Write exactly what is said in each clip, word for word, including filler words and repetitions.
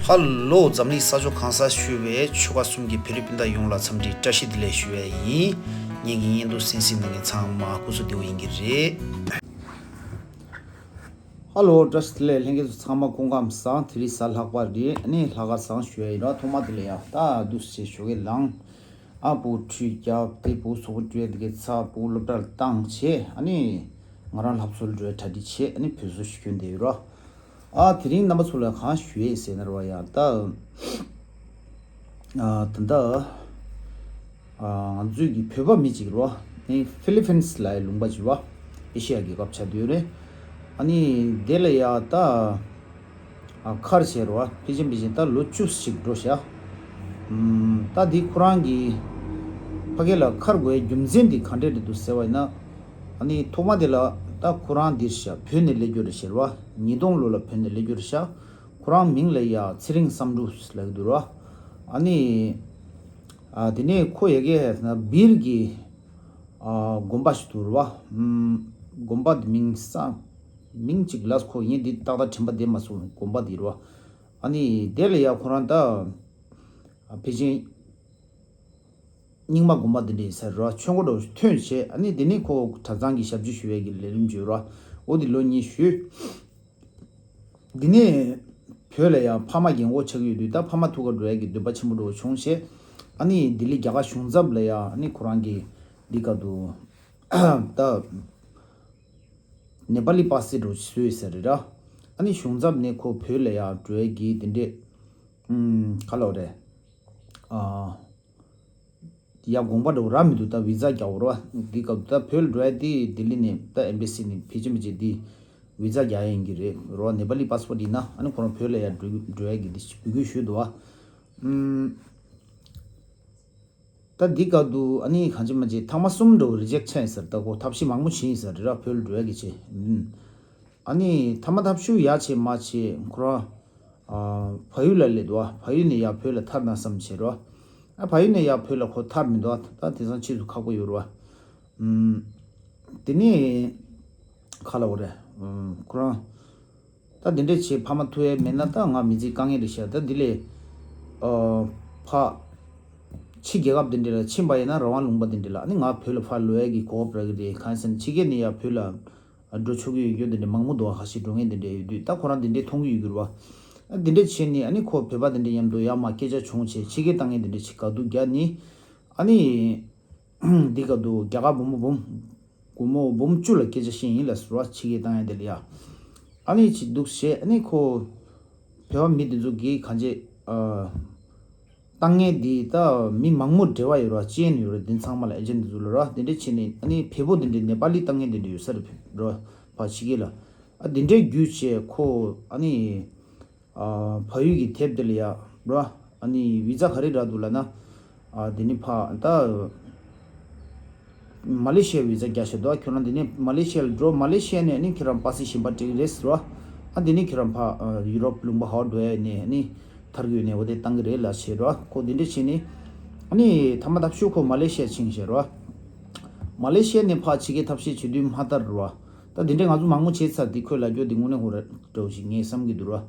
ཧ་ལོ། འཛམ་གླིང་ས་ཕྱོགས་གང་སར་བཞུགས་པའི་ཆོལ་ཁ་གསུམ་གྱི་བོད་རིགས་སྤུན་ཟླ་ཡོངས་ལ་འཚམས་འདྲི་བཀྲ་ཤིས་བདེ་ལེགས་ཞུ་ཡས་ཡིན། ངེད་ཀྱི་བརྙན་ཐུང་གསན་གཟིགས་གནང་མཁན་ཚང་མ་སྐུ་གཟུགས་བདེ་པོ་ཡིན་གྱི་རེད། ཧ་ལོ། བཀྲ་ཤིས་བདེ་ལེགས། ལྷན་རྒྱས་ཚོ་ཚང་མ་སྐུ་ཁམས་བཟང་། དེ་རིང་གཟའ་ལྷག་པ་རེད། ཨ་ནི་ལྷག་དཀར་བཟང་ཞུ་ཡས་ཡིན་ར། ཐོག་མ་དེ་ལ་ཡ་ད་འདུག་སེ་ཞོགས་ཀས་ལངས། ཨ་བུ་ཁྲུས་རྒྱབ། དེ་བུ་གཟུགས་པོ་བཀྲུས། དེ་གའི་ཚ་བུ་སློབ་གྲྭར་བཏང་བྱས། ཨ་ནི་ང་རང་ལྷ་གསོལ་འགྲོའི་གྲ་སྒྲིག་བྱས། ཨ་ནི་བུ་གསོལ་ཞུ་རྒྱུ་འདི་ཡོད་ར། ཨ་དེ་རིང་རྣམ་པ་ཚོ་ལ་གང་ཞུ་ཡས་ཟེར་ན་ར་བ་ཡ་ད། ཨ་ད་ལྟ་ཨ་ང་ཚོའི་གི་བོད་པ་མི་གཅིག་ར་བ། ནི་ཕི་ལི་ཕིན་སི་ལ་ཡི་ལུང་པ་ཅིག་ར་བ། ཨེ་ཤི་ཡ་རྒྱལ་ཁབ་ཆགས་བསྡད་ཡོད་རེད། ཨ་ནི་དེ་ལ་ཡ་ད། ཨ་མཁར་བྱས་ར་བ། ཕལ་ཆེར་ཕལ་ཆེར་ད་ལོ་བཅུ་ཞིག་འགྲོ་ཤག་ཨམ་ད་འདི་ཁོ་རང་གི་ཕ་གི་ལ་མཁར་དགོས་རྒྱུ་མཚན་འདི་ག་འདྲས་རེད་འདུག་ཟེར་བ་ཡིན་ན། ཨ་ནི་ཐོག་མ་དེ་ལ་ད་ཁོ་རང་འདིར་ཤག་བོད་ནས་སླེབས་རྒྱུ་རེད་ཤག་ར་བ། ཉིས་སྟོང་ལོ་ལ་བོད་ནས་སླེབས་རྒྱུ་རེད་ཤག་ཁོ་རང་མིང་ལ་ཡ་ཚེ་རིང་བསམ་འགྲུབ་ལབ་ཀྱི་འདུག་ར་བ། ཨ་ནི་ཨ་དེ་ནས་ཁོ་ཡ་གི་ན་སྦིར་གི་ཨ་དགོན་པ་ཞིག་འདུག་ར་བ། ཨམ་དགོན་པ་དེ་མིང་སང་མིང་གཅིག་ལབ། ཁོ་ངས་འདི་ཏག་ཏག་དྲན་པ་བསྡད་མ་སོང་། དགོན་པ་འདི་ར་བ། ཨ་ནི་དེ་ལ་ཡ་ཁོ་རང་ད་ཕལ་ཆེར་རྙིང་མ་དགོན་པ་འདི་འདྲ་ཡིན་ས་ར་བ། ཆོས་འཁོར་འདྲ་བོ་ཞིག་ཐོན་བྱས། ཨ་ནི་དེ་ནས་ཁོ་གྲྭ་ཚང་གི་ཞབས་ཕྱི་ཞུ་ཡས་ཀྱི་ལས་རིམ་བྱོས་ར་བ། འོ་དེ་ལོ་གཉིས་ཞུས། འདི་ནས་བོད་ལ་ཡང་ཕ་མ་རྒན་གོག་ཆགས་ཀྱི་ཡོད་དུས། ད་ཕ་མ་ཐུག་ག་འགྲོ་ཡ་གི་འདོད་པ་ཆེན་པོ་འདྲ་བོ་བྱུང་བྱས། ཨ་ནི་ལྡི་ལི་རྒྱ་གར་གཞུང་ཚབ་ལ་ཡང་ཨ་ནི་ཁོ་རང་གི་འདི་ག་དུ་ད་ནེ་པ་ལི་པ་སི་འདྲ་བོ་བཟོས་ཡོད་ས་རེད་ར། ཨ་ནི་གཞུང་ཚབ་ནས་ཁོ་བོད་ལ་ཡང་འགྲོ་ཡ་གི་དེ་འདྲས་ཨུམ་ག་ལབ་རེད། ཨ། ཡ་དགོངས་པ་འདྲ་བོ་རག་མི་འདུག་ད་བི་ཛ་རྒྱག་དགོས་རེད་བ། འདི་སྐབས་ད་བོད་ལ་འགྲོ་ཡ་དེ་ལྡི་ལི་ནས་ད་ཨེམ་བྷེ་སི་ནས་ཕལ་ཆེར་མི་བྱེད་དེ་བི་ཛ་རྒྱག་ཡ་ཡིན་གྱི་རེད་རེད་བ། ནེ་པ་ལི་པ་སི་པོར་ཊི་ཡིན་ན་ཨ་ནི་ཁོ་རང་བོད་ལ་ཡ་འགྲོ་འགྲོ་ཡ་གི་འདི་འབོད་སྐུལ་ཞུས་འདུག་བ། ཨུམ། ད་འདི་སྐབས་དུ་ཨ་ནི་གང་ཅི་མ་ཅི་ཐེངས་མ་གསུམ་འདྲ་བོ་རི་ཇེག་ཊི་ཆགས་ཡིན་ས་རེད། ད་ཁོ་ཐབས་ཤེས་མང་པོ་བྱས་ཡིན་ས་རེད་ར། བོད་ལ་འགྲོ་ཡ་གི་ཆེད། ཨ་ནི་ཐ་མ་ཐབས་ཤུགས་ཡག་བྱས་མ་བྱས་ཁོ་རང་ཨ་བལ་ཡུལ་ལ་སླེབས་འདུག་བ། བལ་ཡུལ་ནས་ཡར་བོད་ལ་ཐར་ན་བསམ་བྱས་རོ། ཨ་བལ་ཡུལ་ནས་ཡར་བོད་ལ་ཁོ་ཐར་མི་འདུག་བ། ད་དེང་སང་ཕྱིས་སུ་ཁག་པོ་ཡོད་རེད་བ། ཨུམ། དེ་ནས་ག་ལབ་དགོས་རེད། ཨུམ་ཁོ་རང་ད་དེ་འདྲས་བྱས་ཕ་མ་ཐུག་ཡས་མེད་ན་ད་ང་མི་ཚེ་དཀའ་ངལ་རེད་ཤག་ད་འདི་ལས་ཨ་ཕ་ཕྱི་རྒྱལ་ཁབ་དེ་འདྲས་ལ་ཕྱིན་པ་ཡིན་ན་རང་དབང་ལུང་པ་དེ་འདྲས་ལ་ཨ་ནི་ང་བོད་ལ་ཕར་ལོག་ཡས་ཀྱི་གོ་སྐབས་རག་གི་རེད། གང་ཡིན་ཟེར་ན་ཕྱི་རྒྱལ་ནས་ཡར་བོད་ལ་འགྲོ་ཆོག་གི་ཡོད་རྒྱུ་དེ་འདྲ་མང་པོ་འདུག་ཨ་ཁ་ཤས་འགྲོ་མཁན་དེ་འདྲ་ཡོད་དུས་ད་ཁོ་རང་དེ་འདྲས་མཐོང་གི་ཡོད་རྒྱུ་རེད་བ། ཨ་དེ་འདྲས་བྱས་ནས་ཨ་ནི་ཁོ་བོད་པ་དེ་འདྲས་མཉམ་དུ་ཡར་མར་སྐད་ཆ་བྱུང་བྱས་ཕྱི་རྒྱལ་བཏང་མཁན་དེ་འདྲས་ཅིག་ག་དུས་རྒྱག་ནི། ཨ་ནི་འདི་ག་དུ་རྒྱ་གར་བུ་མོ་འབུམ་སྒོར་མོ་འབུམ་བཅུ་ལ་སྐད་ཆ་བཤད་ཡིན་ལབ་ཟེར་བ། ཕྱི་རྒྱལ་བཏང་ཡ་དེ་ལ་ཡ། ཨ་ནི་ཅིག་འདུག་བྱས་ཨ་ནི་ཁོ་བོད་པ་མི་དེ་ཚོ་གིས་གང་བྱས་ཨ། བཏང་མཁན་འདི་ད་མི་མང་མོ་འབྲེལ་བ་ཡོད་ར། ཅན་ཡོད་ར། འདི་ཚང་མ་ལ་ཨེ་ཇེན་ཊི་འདི་ཚོ་ལ་ར། དེ་འདྲས་བྱས་ནས་ཨ་ནི་བལ་པོ་དེ་འདྲས་ནེ་པ་ལི་བཏང་མཁན་དེ་འདྲས་ཡོད་ས་རེད་ར། ཕ་ཕྱི་རྒྱལ་ལ་ཨ་དེ་འདྲས་བརྒྱུད་བྱས་ཁོ་ཨ་ནི་ཨ་བལ་ཡུལ་གྱི་དེབ་དེ་ལ་ཡ་ར། ཨ་ནི་བི་ཛ་ག་རེ་རག་འདུག་ལབ་ན་ཨ་དེ་ནི་ཕ་ད། མ་ལེ་ཤི་ཡ་བི་ཛ་རྒྱག་བཞག་འདུག་ཁྱོད་རང་འདི་ནས་མ་ལེ་ཤི་ཡ་ལ་འགྲོ། མ་ལེ་ཤི་ཡ་ནས་ནི་ཁྱོད་རང་པ་སེ་གཞན་པ་སྤྲད་ཀྱི་རེད་ཟེར་བ། ཨ་འདི་ནས་ཁྱོད་རང་ཕ་ཡུ་རོབ་ལུང་པ་ཧ་འགྲོ་ཡ་ནས་ནི་ཐར་གི་ཡོད་ནས་འོ་དེ་བཏང་གི་རེད་ལ་བྱས་རོ། ཁོ་འདི་འདྲས་བྱས་ནས་ཨ་ནི་ཐ་མ་ཐབས་ཤུགས་ཁོ་མ་ལེ་ཤི་ཡ་ཕྱིན་བཞག་རོ། མ་ལེ་ཤི་ཡ་ནས་ཕ་ཕྱི་རྒྱལ་ཐབས་ཤེས་བྱེད་དུས་མ་ཐར་རོ། ད་འདི་འདྲས་ང་ཚོ་མང་པོ་བྱས་ཚར། འདི་ཁོས་ལབ་རྒྱུ་འདི་དངོས་གནས་ཁོ་ར་འདྲ་བོ་ཞིག་ངས་བསམ་གྱི་འདུག་རོ།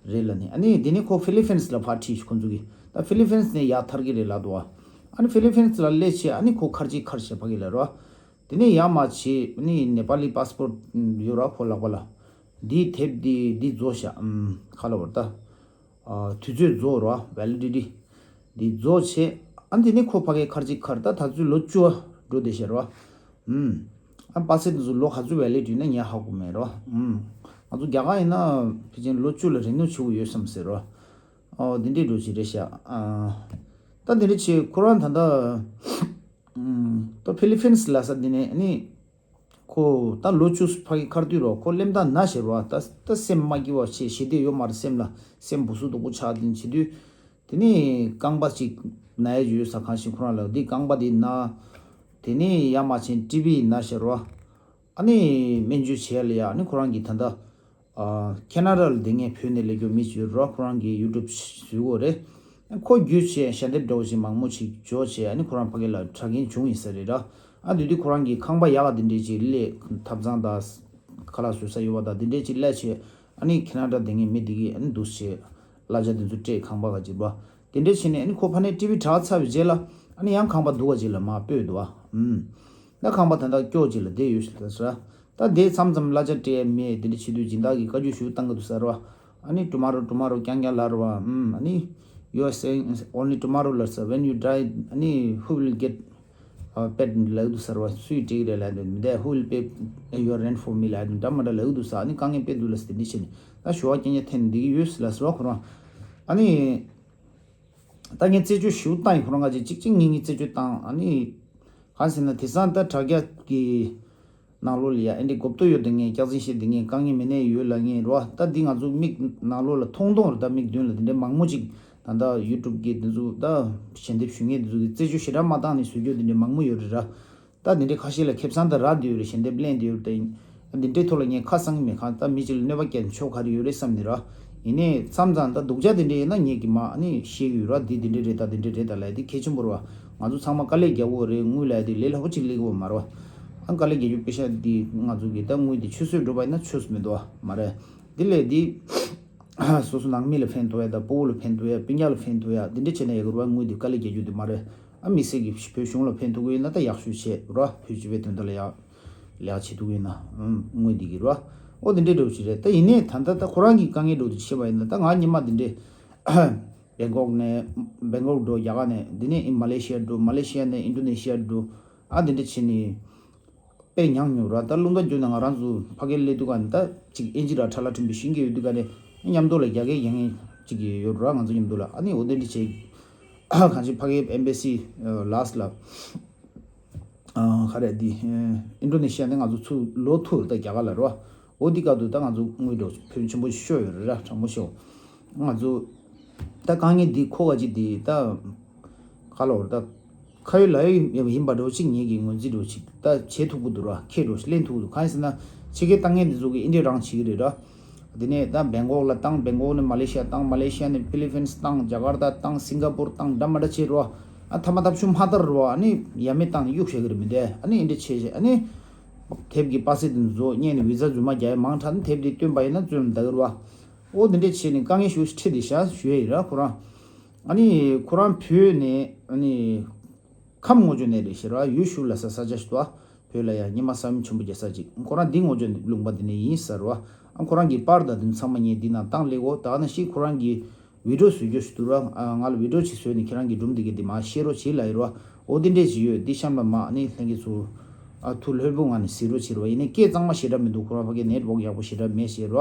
རེད་ལ་ནི་ཨ་ནི་དེ་ནས་ཁོ་ཧྥི་ལི་ཕིན་སི་ལ་ཕར་ཁྲིད་ཤག་ཁོ་ཚོ་གིས་ད་ཧྥི་ལི་ཕིན་སི་ནས་ཡར་ཐར་གི་རེད་ལབ་འདུག་བ། ཨ་ནི་ཧྥི་ལི་ཕིན་སི་ལ་སླེབས་བྱས་ཨ་ནི་ཁོ་ཁར་ཅིག་ཁར་ཞེ་ཕ་གི་ལ་རོ། དེ་ནས་ཡར་མར་བྱས་ཨ་ནི་ནེ་པ་ལི་པ་སི་པོར་ཊི་ཡོད་ར་ཁོ་ལག་པ་ལ། འདིའི་དེབ་འདི་འདི་རྫོགས་ཤག་ཨམ་ཁ་ལ་བར་ད། ཨ་དུས་ཚོད་རྫོགས་རོ། ཝེ་ལི་ཌི་ཊི་འདི་རྫོགས་བྱས་ཨ་ནི་དེ་ནས་ཁོ་ཕ་གི་ཁར་ཅིག་ཁར་ད་ད་ཚོད་ལོ་བཅུ་འགྲོ་བསྡད་ཤག་རོ། ཨུམ། ཨ་པ་སེ་དེ་ཚོ་ལོ་ག་ཚོད་ཝེ་ལི་ཌི་ཊི་ཡིན་ན་ངས་ཧ་གོ་མེད་རོ། ཨུམ། ང་ཚོ་རྒྱ་གར་ཡིན་ན་ཕལ་ཆེར་ལོ་བཅུ་ལ་རིན་ནུ་ཆེ་བོ་ཡོད་བསམ་ཟེར་རོ། ཨོ་དེ་འདྲའི་འགྲོ་ཞིག་རེད་ཤག་ཨ། ད་དེ་འདྲ་བྱས་ཁོ་རང་ད་ལྟ་ཨུམ། ད་ཧྥི་ལི་ཕིན་སི་ལ་ས་དེ་ནས་ཨ་ནི་ཁོ་ད་ལོ་བཅུ་ཕ་གི་ཁར་དུས་རོ། ཁོ་སླེབས་ད་ན་ཞེས་རོ། ད་ད་སེམས་མ་སྐྱིད་པ་བྱས་ཞི་བདེ་ཡོད་མ་རེད། སེམས་ལ་སེམས་སྦུ་སུ་སྡུག་པོ་ཆགས་དེ་བྱེད་དུས། དེ་ནས་རྐང་པ་གཅིག་ན་ཡ་ཡོད་ས་གང་ཞིག་ཁོ་རང་ལ་འདི་རྐང་པ་འདི་ན། དེ་ནས་ཡར་མར་ཕྱིན་ཊི་བི་ན་ཤར་བ། ཨ་ནི་སྨན་བཅོས་བྱས་ལ་ཡ་ཨ་ནི་ཁོ་རང་གིས་ད་ལྟ་ཨ་ཁེ་ན་ཌ་ལ་བསྡད་མཁན་བོད་ནས་སླེབས་རྒྱུ་མི་ཅིག་ཡོད་ར། ཁོ་རང་གིས་ཡུ་ཊུབ་བཟོས་ཡོད་རེད། ཁོ་བརྒྱུད་བྱས་ཞལ་འདེབས་འདྲ་བོ་ཞིག་མང་པོ་ཞིག་འབྱོར་བྱས་ཨ་ནི་ཁོ་རང་ཕ་གི་ལ་དྲག་མཁན་བྱུང་ཡིན་ས་རེད་ར། ཨ་དེ་དུས་ཁོ་རང་གིས་ཁང་པ་ཡག་ག་དེ་འདྲས་ཅིག་གླས། ཐབ་ཚང་དང་ཁ་ལག་བཟོ་ས་ཡོད་པ་དང་དེ་འདྲས་ཅིག་གླས་བྱས། ཨ་ནི་ཁེ་ན་ཌ་བསྡད་མཁན་མི་དེ་གིས་ཨ་ནི་འདུག་བྱས། གླ་ཆ་དེ་ཚོ་སྤྲད། ཁང་པ་ག་ཅིག་བ། དེ་འདྲས་བྱས་ནས་ཨ་ནི་ཁོ་ཕ་ནས་ཊི་ཝི་དྲག་ཚར་བའི་རྗེས་ལ་ཨ་ནི་ཡང་ཁང་པ་སྡུག་ག་ཅིག་ལ་མར་སྤོས་འདུག་བ། ཨུམ། ད་ཁང་པ་ད་ལྟ་སྐྱོ་ཅིག་ལ་བསྡད་ཡོད་ཟེར་ད་ཟེར། ད་དེ་མཚམས་མཚམས་གླ་ཆ་སྤྲད་མེད་དེ་འདྲས་བྱེད་དུས་སྦྱིན་བདག་གིས་བཀའ་བཀྱོན་ཞུ་བཏང་གི་འདུག་ཟེར་བ། ཨ་ནི་tomorrow tomorrow རྐྱང་རྐྱང་ལབ་རེད་བ། ཨུམ། ཨ་ནི you are saying only tomorrow ལབ་ཟེར། When you die, ཨ་ནི་who will get, uh, paid ལབ་འདུག་ཟེར་བ། སུས་སྤྲད་ཀྱི་རེད་ལབ་འདུག་མི་འདུག who will pay your rent for me ལབ་འདུག་འདྲ་མ་འདྲ་ལབ་འདུག་ཟེར། ཨ་ནི་དཀའ་ངལ་དཔེ་འདུག་ལབ་ཟེར། དེ་འདྲས་བྱས་ནས་ད་ཞུ་བ་རྐྱང་རྐྱང་འཐེན་འདི་གི་ཡོད་ལབ་ཟེར་བ་ཁོ་རང་། ཨ་ནི་ད་ངས་རྩད་གཅོད་ཞུ་བཏང་ཡིན། ཁོ་རང་ང་ཅིག་གཅིག་གཅིག་གཉིས་གཉིས་རྩད་གཅོད་བཏང་། ཨ་ནི་གང་ཟེར་ན་དེང་སང་ད་དྲ་རྒྱ་གི་ནང་ལོགས་ལ་ཡ་ཨེ་འདྲས་གོ་བརྡ་ཡོད་དེ་ངས་སྐྱག་རྫུན་བཤད་དེ་ངས་དཀའ་ངལ་མི་ནས་ཡོད་ལབ་ངས་རོ། ད་འདི་ང་ཚོ་མིག་ནང་ལོགས་ལ་མཐོང་མཐོང་རེད། ད་མིག་མདུན་ལ་དེ་འདྲའི་མང་མོ་ཅིག་ད་ལྟ་ཡུ་ཊུབ་གི་དེ་ཚོ་ད་ཞལ་འདེབས་ཞུ་མཁན་དེ་ཚོ་གི་རྩད་གཅོད་ཞེ་དྲག་མ་བཏང་ནས་བཟོ་རྒྱུ་དེ་འདྲའི་མང་མོ་ཡོད་རེད་ར། ད་དེ་འདྲའི་ཁ་ཤས་ལ་ཁེ་བཟང་ད་རག་བསྡད་ཡོད་རེད། ཞལ་འདེབས་ལེན་བསྡད་ཡོད་རེད། ད་འདི་འདྲའི་ཐོག་ལ་ངས་ཁ་གསང་གི་མེད། གང་ད་མི་གཅིག་ལ་གནོད་པ་བསྐྱལ་ནས་ཆོ་ག་རེ་ཡོད་རེད་བསམ་ནས་ར། ཡིན་ནའི་མཚམས་མཚམས་ད་སྡུག་ཅག་དེ་འདྲ་ཡིན་ན་ངས་ཀྱི་མ་ཨ་ནི་ཤེས་ཀྱི་ཡོད་ར། འདི་འདི་འདྲ་རེད་ད་འདི་འདྲ་རེད་ད་ལབ་ཡ་དེ་གལ་ཆེན་པོ་རེད་བ། ང་ཚོ་ཚང་མ་དཀའ་ལས་རྒྱག་དགོས་རེད། དངུལ་ལབ་ཡ་དེ་ལས་སླ་པོ་ཅིག་སླེབས་ཀྱི་ཡོད་མ་རེད་བ། ཨ་དཀའ་ལས་རྒྱག་རྒྱུ་པེ་ཤ་འདི་ང་ཚོ་གི་ད་དངུལ་འདི་ཆུད་ཟོས་འགྲོ་བ་ཡིན་ན་ཆོས་སུ་མི་འདུག་བ་མ་རེད། འདི་ལས་འདི་སོ་སོ་ནང་མི་ལ་ཕན་ཐོགས་ཡ་ད་སྤོ་བོ་ལ་ཕན་ཐོགས་ཡ་སྤུན་ཀྱག་ལ་ཕན་ཐོགས་ཡ་འདི་འདྲ་བྱས་ན་ཡག་གི་རེད་བ། དངུལ་འདི་དཀའ་ལས་རྒྱག་རྒྱུ་འདི་མ་རེད། ཨ་དམིགས་བསལ་གྱི་བོད་གཞུང་ལ་ཕན་ཐོགས་ཀྱི་ཡོད་ན་ད་ཡག་ཤོས་བྱས་ར། བོད་སྤྱི་པའི་དོན་དག་ལ་ཡག་ལས་ཀ་བྱེད་ཐུབ་ཀྱི་ཡིན་ན། ཨུམ། དངོས་འདི་གི་རོ། ཨོ་དེ་འདྲའི་འདྲ་བོ་ཞིག་རེད། ད་ཡིན་ནའི་ད་ལྟ་ད་ཁོ་རང་གི་དཀའ་ངལ་འདྲ་བོ་དེ་བཤད་པ་ཡིན་ན་ད་ང་སྔོན་མ་དེ་འདྲའི་བེང་ཀོག་ནས་བེང་ཀོག་འགྲོ། རྒྱ་གར་ནས་འདི་ནས་མ་ལེ་ཤི་ཡ་འགྲོ། མ་ལེ་ཤི་ཡ་ནས་ཨིན་ཌོ་ནེ་ཤི་ཡ་འགྲོ། ཨ་དེ་འདྲ་བྱས་ནས་དཔེ་མྱངས་མྱོང་ར། ད་རླུང་རྟ་བརྒྱུད་ནས་ང་རང་ཚོ་ཕ་གིར་སླེབས་དུས་ག་ནས་ད་ཅིག་ཨིན་ཇི་ར་ཁྲ་ལ་ཁྲིམས་པའི་ཤིང་གི་ཡོད་དུས་ག་ནས་མཉམ་དུ་ལ་རྒྱ་སྐད་རྒྱག་མཁན་ཅིག་ཡོད་ར། ང་ཚོ་མཉམ་དུ་ལ་ཨ་ནི་འོ་དེ་འདྲ་བྱས་གང་ཅི་ཕ་གིའི་ཨེམ་བེ་སི་ལགས་ལ། ཨ་ག་རེ་འདི། ཨིན་ཌོ་ནེ་ཤི་ཡ་ནས་ང་ཚོ་ཚུར་ལོག་ཐུབ་རེད་ད་རྒྱ་གར་ལ་རོ། འོ་འདི་སྐབས་དུས་ད་ང་ཚོ་དངུལ་འགྲོ་ཕོན་ཆེན་པོ་ཤོར་ཡོད་རེད་ར། དྲང་པོ་ཤོད། ང་ཚོ་ད་དཀའ་ངལ་འདི་ཁོ་ག་ཅིག་འདི་ད་ག་ལ་བར་ད་ཁ་ཡོད་ལག་ཡོད་ཡིན་པ་འགྲོ་ཅིག་ངེད་ཀྱི་ངོས་འཛིན་འགྲོ་ཅིག་ད་བྱེད་ཐུབ་ཀྱི་འདུག་ར། ཁེ་འགྲོ་ཞིག་ལེན་ཐུབ་ཀྱི་འདུག་གང་ཡིན་ཟེར་ན་ཕྱི་རྒྱལ་ལྟ་མཁན་འདི་ཚོ་གི་ཨིན་ཌི་ཡ་རང་བྱེད་ཀྱི་རེད་ར། དེ་ནས་ད་བེང་ཀོག་ལ་བཏང་། བེང་ཀོག་ནས་མ་ལེ་ཤི་ཡ་བཏང་། མ་ལེ་ཤི་ཡ་ནས་ཕི་ལི་ཕིན་སི་བཏང་། ཇ་ཀར་ཏ་བཏང་། སིང་ག་པུར་བཏང་། འདྲ་མ་འདྲ་བྱས་རོ། ཨ་ཐ་མ་ཐབས་ཤུགས་མ་བསྟར་རོ། ཨ་ནི་ཡ་མེད་བཏང་ནས་གཡུག་བྱེད་ཀྱི་རེད་མི་འདུག་ཨ་ནི་ཨེ་འདྲ་བྱས་བྱས་ཨ་ནི་དེབ་ཀྱི་པ་སེ་དེ་ཚོ་རྙེད་ནས་བི་ཛ་རྫུན་མ་རྒྱག་ཡ་མང་དྲགས་ནས་དེབ་དེ་བཏོན་པ་ཡིན་ན་བཙོན་ལ་བདའ་གི་རེད་བ། ཨོ་དེ་འདྲ་བྱས་ནས་དཀའ་ངལ་ཞེ་པོ་ཞིག་འཕྲད་བསྡད་ཤག་ཞུ་ཡ་ཡིན་ར། ཁོ་རང་ཨ་ནི་ཁོ་རང་བོད་ནས་ཨ་ནི་ཁམས་ངོ་ཅོག་ནས་རེད་ཤག་ར། ཡུལ་ཤུལ་ལ་ས་ས་ཆ་ཞིག་འདུག་ཨ། བོད་ལ་ཡ་སྙེ་མ་ས་བོན་ཆེན་པོ་རྒྱག་ས་ཅིག་ཁོ་རང་འདི་ངོ་ཅོག་ལུང་པ་འདི་ནས་ཡིན་ཟེར་བ། ཨ་ཁོ་རང་གི་པར་དང་འདི་ཚང་མ་ངས་འདི་ནང་བཏང་སླེབས་གོ་ད་ནང་བཞིན་ཁོ་རང་གི་བི་ཌི་ཡོ་བཟོ་རྒྱུ་ཞིག་འདུག་ར། ཨ་ང་ལ་བི་ཌི་ཡོ་ཅིག་བཟོས་ནས་ཁྱེད་རང་གི་སྒྲུང་འདི་གའི་འདི་མར་བཤད་རོགས་བྱེད་ལབ་ཡིན་ར། ཨོ་འདི་འདྲས་ཅིག་ཡོད། འདི་གཤམ་ལ་མར་ཨ་ནི་ལྷན་རྒྱས་ཚོ་ཨ་ཐུགས་ལྷོད་པོའི་ངང་ནས་གཟིགས་རོགས་བྱེད་ར། ཡིན་ནའི་སྐད་གཙང་མ་ཞེ་དྲག་མི་འདུག་ཁོ་རང་ཕ་གིའི་ནེཊ་ཝོག་ཡག་པོ་ཞེ་དྲག་མེད་ཟེར་ར།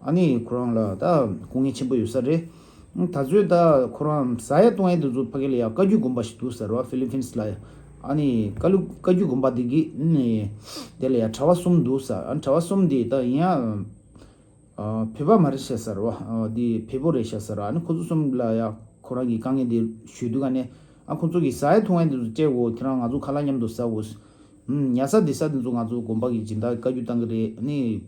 ཨ་ནི་ཁོ་རང་ལ་ད་སྐུ་ངལ་ཆེན་པོ་ཡོད་ས་རེད། ད་ཚོད་ད་ཁོ་རང་ཟ་ཡ་བཏུང་ཡ་འདི་ཚོ་ཕ་གི་ལ་ཡ་བཀའ་བརྒྱུད་དགོན་པ་ཞིག་འདུག་ཟེར་བ་ཕི་ལི་ཕིན་སི་ལ་ཡ། ཨ་ནི་བཀའ་བཀའ་བརྒྱུད་དགོན་པ་འདི་གི་ནི་དེ་ལ་ཡ་གྲྭ་པ་གསུམ་འདུག་ཟེར། ཨ་ནི་གྲྭ་པ་གསུམ་འདི་ད་ཡིན་ཡ་བོད་པ་མ་རེད་ཤག་ཟེར་བ། འདི་བལ་པོ་རེད་ཤག་ཟེར། ཨ་ནི་ཁོ་ཚོ་གསུམ་ལ་ཡ་ཁོ་རང་གི་དཀའ་ངལ་འདི་ཞུས་དུས་ག་ནས་ཨ་ཁོ་ཚོ་གི་ཟ་ཡ་བཏུང་ཡ་འདི་ཚོ་སྤྲད་དགོས། ཁྱེད་རང་ང་ཚོ་ཁ་ལག་མཉམ་དུ་ཟ་དགོས། ཉལ་ས་འདི་ས་འདི་ཚོ་ང་ཚོ་དགོན་པ་གི་སྦྱིན་བདག་བཀའ་བརྒྱུད་བཏང་གི་རེད། ཨ་ནི།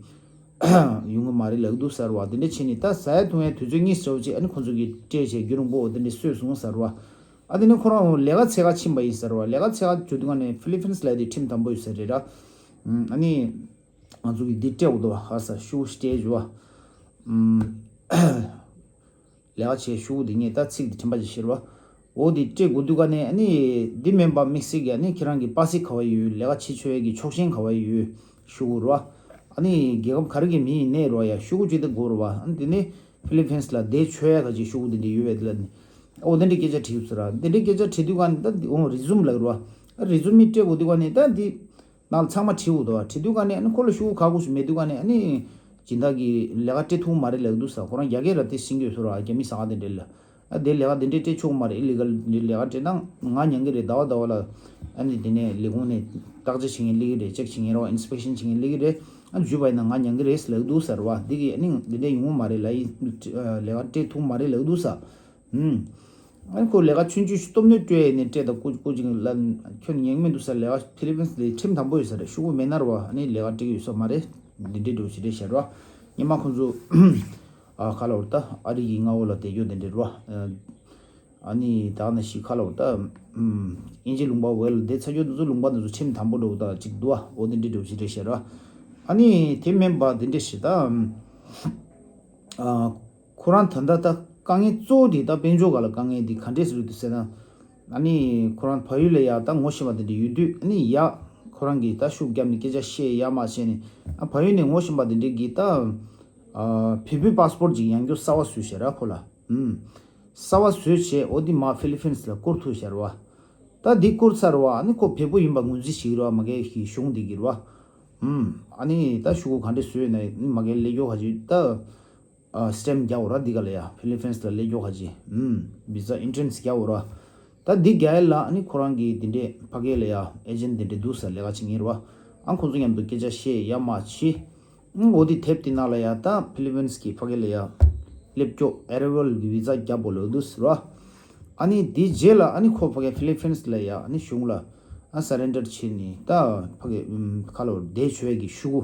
ཡོང་གི་མ་རེད་ལབ་འདུག་ཟེར་བ། དེ་འདྲ་བྱས་ནས་ད་ཟ་ཡ་འཐུང་ཡ་དུས་ཚོད་གཉིས་ཟེར་བ་ཅིག་ཨ་ནི་ཁོང་ཚོ་གིས་སྤྲད་བྱས་རྒྱུན་རིང་པོ་དེ་འདྲ་སོས་སོང་ཟེར་བ། ཨ་དེ་ནས་ཁོ་རང་ལས་ཀ་འཚོལ་ག་ཕྱིན་པ་ཡིན་ཟེར་བ། ལས་ཀ་འཚོལ་ག་འགྲོ་དུས་ག་ནས་ཕི་ལི་ཕིན་སི་ལ་དེ་ཁྲིམས་དམ་པོ་ཡོད་ས་རེད་ར། ཨ་ནི་ང་ཚོ་གིས་འདི་སྤྲད་དགོས་འདུག་བ། ཧ་ས་ཤུ་སྤྲད་བྱས་བ། ལས་ཀ་བྱས་ཤུ་དེ་ངས་ད་ཚིག་དེ་དྲན་པ་ཅིག་ཤེས་ར་བ། འོ་དེ་སྤྲད་དགོས་དུས་ག་ནས་ཨ་ནི་འདི་མིན་པ་དམིགས་བསལ་གྱི་ཨ་ནི་ཁྱེད་རང་གི་པ་སེ་ག་བ་ཡོད། ལས་ཀ་བྱེད་ཆོག་ཡས་ཀྱི་ཆོག་མཆན་ག་བ་ཡོད་ཤོག་གུ་ར། ཨ་ནི་རྒྱལ་ཁབ་ག་རེ་གི་མི་ཡིན་ནའི་ར་ཡ་ཤོག་གུ་གཅིག་དེ་དགོས་ར་བ། ཨ་ནི་དེ་ནས་ཕི་ལི་ཕིན་སི་ལ་བསྡད་ཆོག་ཡས་ག་ཅིག་ཤོག་གུ་དེ་འདྲ་ཡོད་པས། དེ་ལ་ནི་འོ་དེ་འདྲའི་སྐད་ཆ་དྲིས་ཡོད་ས་ར། དེ་འདྲའི་སྐད་ཆ་དྲིས་དུས་ག་ནས་ད་འདི་འོ་རི་ཛུམ་ལབ་ར་བ། རི་ཛུམ་མི་སྤྲད་དགོས་དུས་ག་ནས་ད་འདི། ནང་ལ་ཚང་མ་བྲིས་འོ་དོ། བྲིས་དུས་ག་ནས་ཨ་ནི་ཁོ་ལ་ཤོག་གུ་ག་གུ་ཞིག་མེད་དུས་ག་ནས་ཨ་ནི་སྦྱིན་བདག་གིས་ལས་ཀ་སྤྲད་ཐུབ་མ་རེད་ལབ་འདུག་ས། ཁོ་རང་རྒྱ་སྐད་ར་དེ་ཤེས་ཀྱི་ཡོད་ས་ར། རྒྱ་མི་ཟ་ཁང་དེ་འདྲ་ལ་ཨ་དེ་ལས་ཀ་དེ་འདྲ་སྤྲད་ཆོག་མ་རེད། ཨི་ལི་གལ་འདི་ལས་ཀ་སྤྲད་ན་ང་མྱང་གི་རེད། ཟླ་བ་ཟླ་བ་ལ་ཨ་ནི་དེ་ནས་ལས་ཁུངས་ནས་བརྟག་དཔྱད་བྱེད་མཁན་སླེབས་ཀྱི་རེད། ཅེག་བྱེད་མཁན་ར་བ། ཨིན་སི་པེག་ཤན་བྱེད་མཁན་སླེབས་ཀྱི་རེད། ཨ་འཇུས་པ་ཡིན་ན་ང་མྱང་གི་རེད་ལབ་འདུག་ཟེར་བ། འདི་གིས་ཨ་ནི་འདི་འདྲ་ཡོང་གི་མ་རེད་ལབ་ཡིན། ལས་ཀ་སྤྲད་ཐུབ་མ་རེད་ལབ་འདུག་ས། ཨུམ། ཨ་ནི་ཁོ་ལས་ཀ་ཆུང་ཆུང་ཞིག་སྟོབས་ནུས་སྤྲོད་ནས་སྤྲད་དང་སྐུ་སྐུ་ཅིག་ལ་ཁྱོད་ཉན་མི་འདུག་ས། ལས་ཀ་ཕི་ལི་ཕིན་སི་ལ་ཁྲིམས་དམ་པོ་ཡོད་ས་རེད། ཤོག་གུ་མེད་ན་ར་བ་ཨ་ནི་ལས་ཀ་སྤྲད་ཀྱི་ཡོད་ས་མ་རེད། འདི་འདྲའི་འགྲོ་ཞིག་རེད་ཤག་ར་བ། སྔོན་མ་ཁོང་ཚོ་ཨ་ཁ་ལ་བར་ད་ཨ་རི་གི་མངའ་འོག་ལ་བསྡད་རྒྱུ་འདི་འདྲ་ར་བ། ཨ་ནི་ད་ནང་བཞིན་ཁ་ལ་བར་ད་ཨུམ་དབྱིན་ཇི་ལུང་པ་འོག་ལ་བསྡད་ཚར་རྒྱུ་འདི་ཚོ་ལུང་པ་འདི་ཚོ་ཁྲིམས་དམ་པོ་འགྲོ་ད་ཅིག་འདུག་ཨ། འོ་འདི་འདྲའི་འགྲོ་ཞིག་རེད་ཤག་ར་བ། ཨ་ནི་དེ་མིན་པ་འདི་འདྲ་ཞིག་ད་ཨ། ཁོ་རང་ད་ལྟ་ད་ དཀའ་ངལ་གཙོ་བོ་དེ་ད་དཔལ་འབྱོར་སྒང་ལ་དཀའ་ངལ་དེ་ག་འདྲས་སེ་རེད་འདུག་ཟེར་ན། ཨ་ནི་ཁོ་རང་བལ་ཡུལ་ལ་ཡ་ད་ངོ་ཤེས་པ་དེ་འདྲ་ཡོད་དུས། ཨ་ནི་ཡ་ཁོ་རང་གིས་ད་ཤུགས་བརྒྱབ་ནས་སྐད་ཆ་བཤད་ཡ་མ་བྱས་ནས། ཨ་བལ་ཡུལ་ནས་ངོ་ཤེས་པ་དེ་འདྲས་ཀྱིས་ད་ཨ་བལ་པོའི་པཱ་སི་པོར་ཅིག་ཡང་བསྐྱར་གསར་པ་བཟོས་བཞག་ར་ཁོ་ལ། ཨུམ། གསར་པ་བཟོས་བྱས་འོ་དེ་མར་ཧྥི་ལི་ཕིན་སི་ལ་བསྐུར་ཐུབ་བཞག་ར་བ། ད་འདི་བསྐུར་ཚར་བ། ཨ་ནི་ཁོ་བལ་པོ་ཡིན་པ་ངོས་འཛིན་བྱེད་ཀྱི་ར་བ། མ་གི་གཞུང་འདི་གིས་ར་བ། ཨུམ། ཨ་ནི་ད་ཤོག་གུ་ག་འདྲས་བཟོས་ན་མ་གི་སླེབས་ཀྱོག་ག་ཅིག་ད། ཨ་སི་ཊེམ་རྒྱག་འོ་ར། འདི་ག་ལ་ཡ་ཧྥི་ལི་ཕིན་སི་ལ་སླེབས་ཀྱོག་ག་ཅིག་ཨུམ། བི་ཛ་ཨེན་ཊི་རན་སི་རྒྱག་འོ་ར། ད་འདི་རྒྱག་ཡ་ལ་ཨ་ནི་ཁོ་རང་གིས་འདི་འདྲས་ཕ་གི་ལ་ཡ་ཨེ་ཇེན་ཊི་འདི་འདྲས་འདུག་ཟེར་ལས་ཀ་བྱེད་མཁན་ར་བ། ཨ་ཁོང་ཚོ་མཉམ་དུ་སྐད་ཆ་བཤད་ཡ་མ་བྱེད། ཨང་། འོ་དེ་དེབ་དེ་ནང་ལ་ཡ་ད་ཧྥི་ལི་ཕིན་སི་གི་ཕ་གི་ལ་ཡ་སླེབས་ཀྱོག་ཨེ་ར་ཝེལ་གི་བི་ཛ་རྒྱབ་པོ་ལོ་འདུག་ཟེར་བ། ཨ་ནི་དེའི་རྗེས་ལ་ཨ་ནི་ཁོ་ཕ་གི་ཧྥི་ལི་ཕིན་སི་ལ་ཡ་ཨ་ནི་གཞུང་ལ་ཨ་སར་རེན་ཌར་བྱས་ནས། ད་ཕ་གི་ཨམ་ཁ་ལོ་བསྡད་ཆོག་ཡ་གི་ཤོག་གུ་